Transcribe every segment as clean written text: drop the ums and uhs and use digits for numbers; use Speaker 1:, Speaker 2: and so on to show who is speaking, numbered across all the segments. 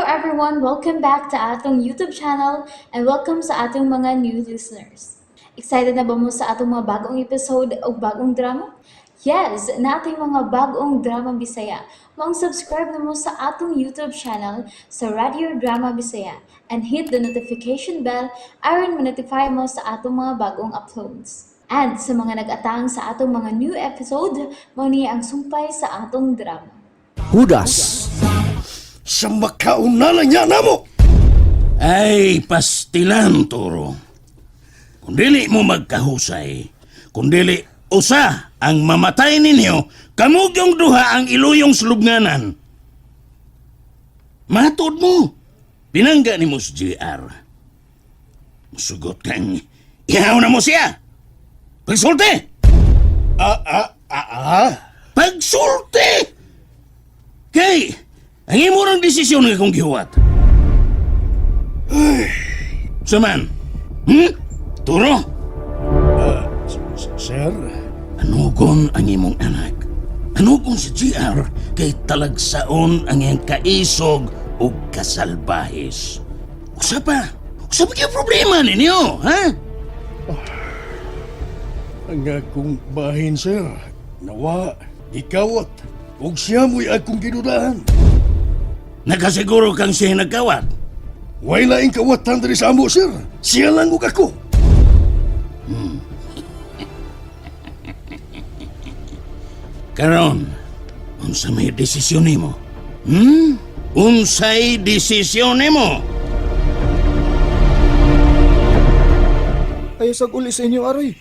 Speaker 1: everyone! Welcome back to atong YouTube channel and welcome sa atong mga new listeners. Excited na ba mo sa atong mga bagong episode o bagong drama? Yes, naa tay mga bagong drama Bisaya. Maong subscribe na mo sa atong YouTube channel sa Radio Drama Bisaya and hit the notification bell aron ma-notify mo sa atong mga bagong uploads. And sa mga nag-atang sa atong mga new episode, mao ni ang sumpay sa atong drama.
Speaker 2: Hudas.
Speaker 3: Sa makauna lang niya namo.
Speaker 4: Ay, pastilan, Toro. Kung dili mo magkahusay, kung dili usa ang mamatay ninyo, kamugyong duha ang iluyong sulubnganan. Matod mo, pinangga ni mo si JR. Musugot kang ihaw na mo siya. Pagsulti!
Speaker 3: Ah, ah, ah, ah.
Speaker 4: Pagsulti! Kay, ang imo rang desisyon nga kong gihuwat. Saman? Turo?
Speaker 3: Sir?
Speaker 4: Anugon ang imong anak. Anugon si GR kay talagsaon ang iyang kaisog ug kasalbahis. Usa pa, usa pa kayong problema ninyo, ha?
Speaker 3: Ang akong bahin, sir. Nawa, gikawat. Ug siya mo'y akong gidudahan.
Speaker 4: Nakasiguro kang siya nagkawat.
Speaker 3: Way laing kawatan diri sa amo, sir. Siya lang ug ako.
Speaker 4: Karon, unsa may desisyon nimo? Unsay desisyon nimo?
Speaker 5: Ayaw sag uli sa inyo, aroy.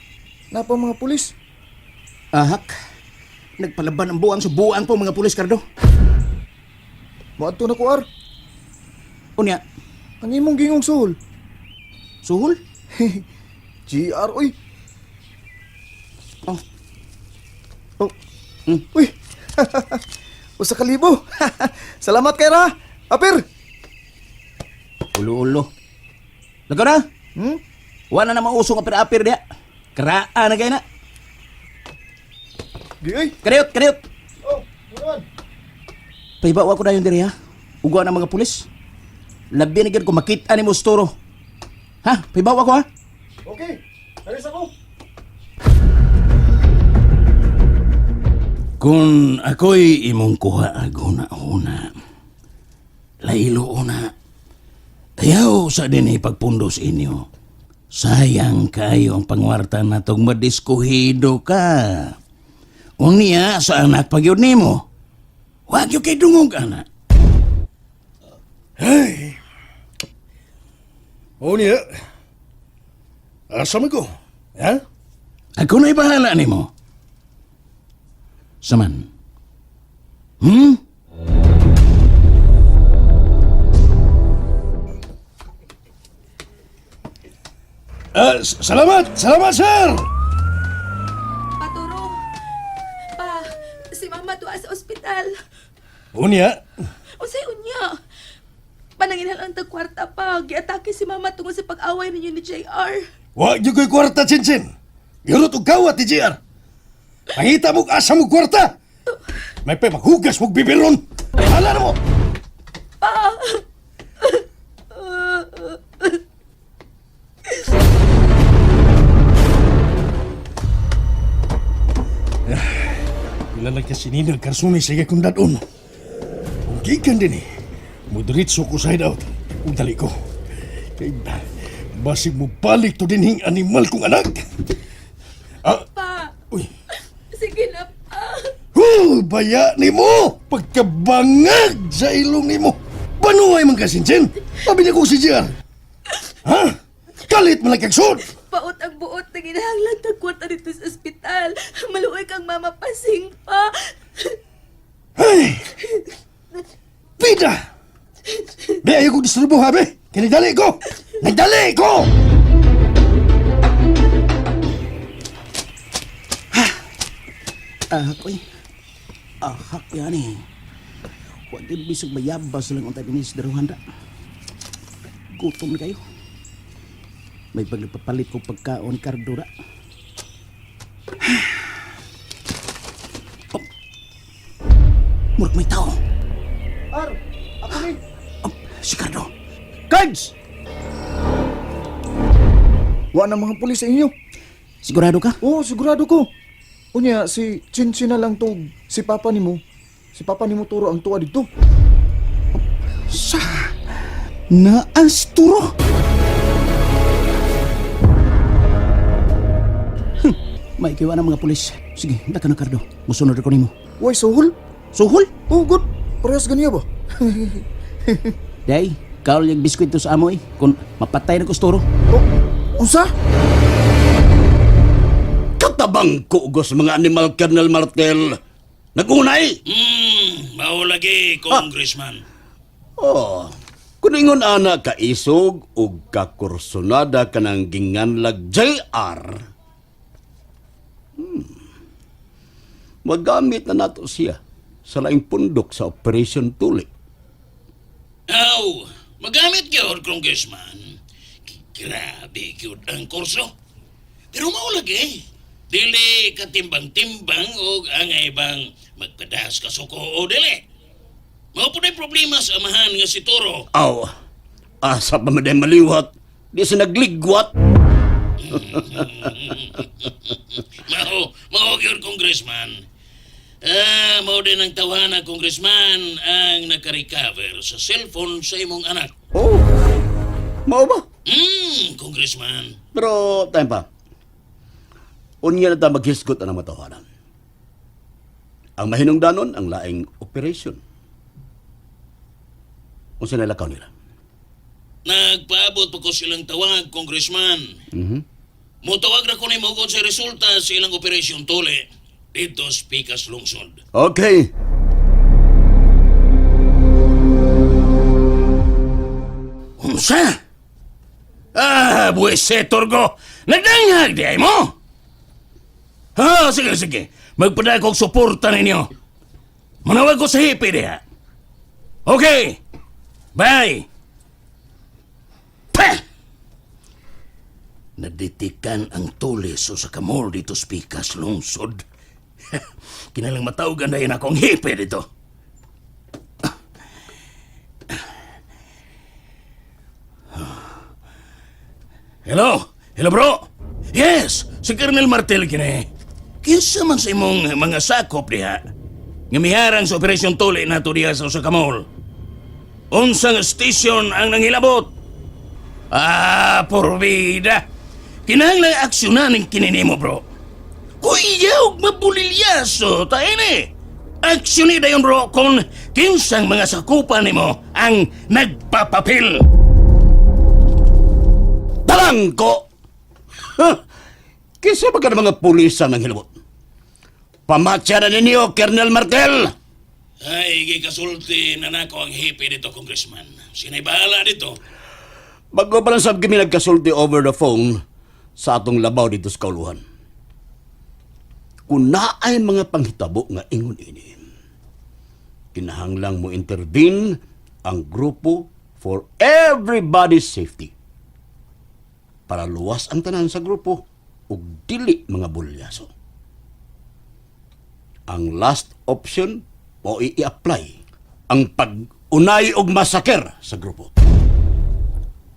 Speaker 5: Napa mga pulis.
Speaker 2: Ahak. Nagpalaban ang buang sa buang po mga pulis, Kardo.
Speaker 5: Moadto na ko, ar.
Speaker 2: Unya,
Speaker 5: Ang imong gingong suhol.
Speaker 2: suhol?
Speaker 5: GR, oy.
Speaker 2: Oh.
Speaker 5: Oh. Uy. Usa ka libo. Salamat kay ra. Apir.
Speaker 2: Ulo-ulo. Lagaw na. Wala na mauso nga apir-apir diya. Karaan na kayo na.
Speaker 5: Di oy.
Speaker 2: Kariyot, kariyot.
Speaker 5: Oh, naman.
Speaker 2: Pahibawa ko na yun diri ha. Ugaw na mga pulis. Labi na gyud ko makita ni mo turo. Ha? Pahibawa ko ha?
Speaker 5: Okay. Aris ako.
Speaker 4: Kung ako'y imong kuha aguna-una, laylo una, ayaw sa din ipagpundos inyo. Sayang kayo ang pangwarta na tong madiskuhido ka. Unya sa anak pagyud nimo. Wag yung kay dungog, anak.
Speaker 3: Hey. O niya. Asa man ko? Ha?
Speaker 4: Ako na'y bahala nimo. Saman.
Speaker 3: Ah, salamat! Salamat, sir!
Speaker 6: Paturo. Pa, si mama tuwa sa ospital.
Speaker 3: Unya,
Speaker 6: Unsay unya? Pananginhal ang tagkwarta pa. Giatake si mama tungod sa pag-away ninyo ni JR.
Speaker 3: wa gyud ko'y kwarta, Chinchin. Yurot og kawat ni JR. Pangita mo asa mo kwarta. May pa maghugas mong bibiron. Hala na mo!
Speaker 6: Pa!
Speaker 3: Pila lang kasi ni nagkarsuni sa kong dadon. Kung gikan din eh, mudiritso ko sa hideout. Ug dali ko. Kay basig mo balik to dinhing animal kong anak. Ah,
Speaker 6: Pa!
Speaker 3: uy.
Speaker 6: Sige na, pa!
Speaker 3: Hu, baya ni mo! Pagkabangag sa ilong ni mo! Banuay man ka, Sinsin! Sabi niya kong si JR. Ha? Kalit man lang kag sud!
Speaker 6: Paot ang buot na ginahanglan tagkwarta dito sa ospital. Maluoy kang mama pasing pa.
Speaker 3: Hey! Pida! Be, ayaw kong disturbo ha, be! Kaya nagdali ko! Nagdali ko!
Speaker 2: Ahak, oy. Ahak yan eh. Huwag din bisag mayabas lang ang tayo ni daruhan da. Gutom na kayo. May pagpapalit ko pagkaon Kardo ra. Oh. Murag may tao.
Speaker 5: Ar, ako ni.
Speaker 2: Oh,
Speaker 4: Si Cardo.
Speaker 2: Cards!
Speaker 5: Wa na mga pulis sa inyo.
Speaker 2: Sigurado ka?
Speaker 5: Oo, sigurado ko. Unya, si Chinchin na lang to, si Papa nimo. Si Papa nimo turo ang tuwa dito.
Speaker 2: Sa... Naasturo! May kiwa ng mga pulis. Sige, daka na, Cardo. Musunod ako nimo.
Speaker 5: Uy, suhol?
Speaker 2: Suhol?
Speaker 5: Oh, good. Parehas ganiya ba?
Speaker 2: Day, kaol yung biskwit to sa amoy. Kung mapatay na kusturo.
Speaker 5: Oh, unsa?
Speaker 7: Katabang ko sa mga animal, Colonel Martel. Nagunay!
Speaker 4: Mao lagi, Congressman.
Speaker 7: Oh, kung ingon ana kaisog ug kakursonada kanang ginganlag JR. Magamit na nato siya sa laing pundok sa Operation Tuli.
Speaker 4: Aw, magamit gyud, Congressman. Grabe gyud ang kurso. Pero mao lagi. Dili katimbang-timbang og ang ibang magpadas ka suko o dili. Mao po problema sa amahan nga si Toro.
Speaker 7: Aw, asa pa man day maliwat, di sa nagligwat.
Speaker 4: Mao, mao gyud, Congressman. Ah, mao din ang tawhana, Congressman, ang naka-recover sa cellphone sa imong anak.
Speaker 7: Oh, mao ba?
Speaker 4: Congressman.
Speaker 7: Pero, time pa. Unya na ta maghisgot ang matawanan. Ang mahinungdanon, ang laing operation. Unsa na lakaw nila?
Speaker 4: Nagpaabot pa ko silang tawag, Congressman. Mutawag ra ko nimo kung sa resulta sa ilang operasyon tuli dito sa Pikas Lungsod.
Speaker 7: Okay.
Speaker 4: Unsa? Ah, buwisetor ko! Nagdanghag di ay mo! Ha, sige, sige. Magpaday kog suporta ninyo. Manawag ko sa hipi diha. Okay. Bye. Pah! Naditikan ang tulis o sa kamol dito sa Pikas Lungsod. Kinalang matawagan na yun akong hipi dito. Hello? Hello, bro? Yes, si Colonel Martel kini. Kinsa man sa imong mga sakop diha? Nga miharang sa Operasyon Tuli nato diha sa usa ka mall. Unsang station ang nangilabot? Ah, porbida. Kinahanglan aksyonan ang kininimo, bro. Kuya, og mabulilyaso, tayo ni. Aksyon ni dayon, bro, kung kinsang mga sakupan nimo ang nagpapapil.
Speaker 7: Talangko! Huh? Kisa ba ka ng mga pulis ang nanghilabot? Pamatya na ninyo, Colonel Martel!
Speaker 4: Ay, gikasulti na nako ang hippie dito, Congressman. Sinay bahala dito.
Speaker 7: Bago pa lang sab kami nagkasulti over the phone sa atong labaw dito sa kauluhan. Kung naay mga panghitabo nga ingon ini, kinahanglang mo intervene ang grupo for everybody's safety. Para luwas ang tanan sa grupo ug dili mga bulyaso. Ang last option o i-apply ang pag-unay og masaker sa grupo.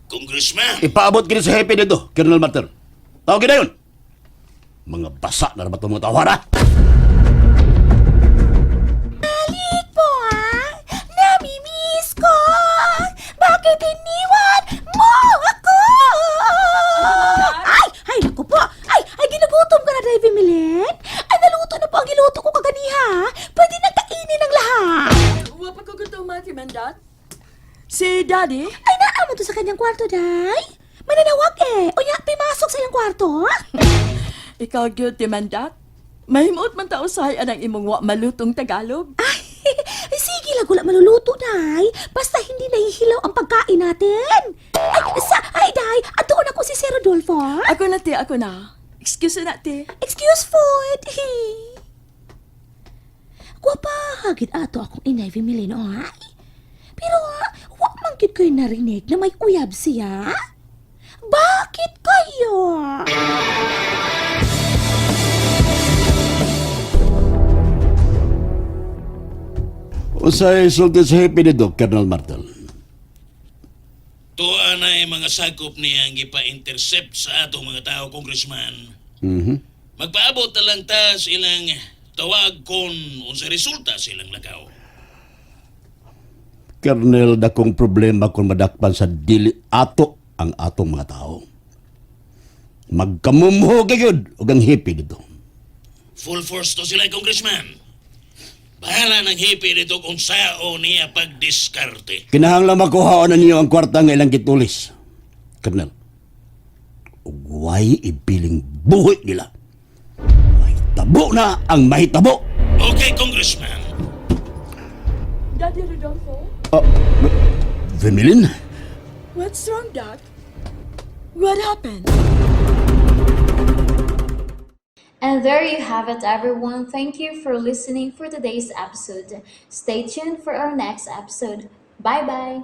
Speaker 4: Congressman!
Speaker 7: Ipaabot kini sa hepe dito, Colonel Martel. Tawag na yun. Mga basa na rabat mga tawara.
Speaker 6: Po, ah! Namimiss ko! Bakit iniwan mo ako? Ay! Ay, naku po! Ay, ay, ginugutom ka na, Davy Milen? Ay, naluto na po ang giluto ko kaganiha. Pwede na kainin ang lahat.
Speaker 8: Wa pa ko gutom, Ate Mandat. Si Daddy?
Speaker 6: Ay, naa mo to sa kanyang kwarto, Day. Mananawag eh. O nya, pimasok sa iyang kwarto.
Speaker 8: Ikaw gyud, Ate Mandat. Mahimuot man ta usahay anang imong wa malutong Tagalog.
Speaker 6: Ay, sige lang, wala maluluto, Day. Basta hindi nahihilaw ang pagkain natin. Ay, sa, ay, Day, atuon ako si Sir Rodolfo.
Speaker 8: Ako na, te, ako na. Excuse na, te.
Speaker 6: Excuse food. Gwapa, hagit ato akong inay Mileno, ay. Pero wa man gid ko'y narinig na may uyab siya. Bakit kayo?
Speaker 7: Usay sulti sa hepe dito, Colonel Martel.
Speaker 4: Tuwa na mga sakop niya ang gipa-intercept sa atong mga tao, Congressman. Magpaabot na lang ta sa ilang tawag kon unsa resulta sa ilang lakaw.
Speaker 7: Colonel, dakong problema kung madakpan sa dili ato ang atong mga tao. Magkamumho gyud og ang hippie dito.
Speaker 4: Full force to sila, Congressman. Bahala ng hippie dito kung sao niya pagdiskarte.
Speaker 7: Kinahanglan makuha na ninyo ang kwarta nga ilang gitulis. Colonel, ug way ibiling buhi nila. Mahitabo na ang mahitabo.
Speaker 4: Okay, Congressman.
Speaker 8: Daddy Rodolfo?
Speaker 7: Vermilin,
Speaker 8: What's wrong, Dad? What happened?
Speaker 1: And there you have it, everyone. Thank you for listening for today's episode. Stay tuned for our next episode. Bye bye.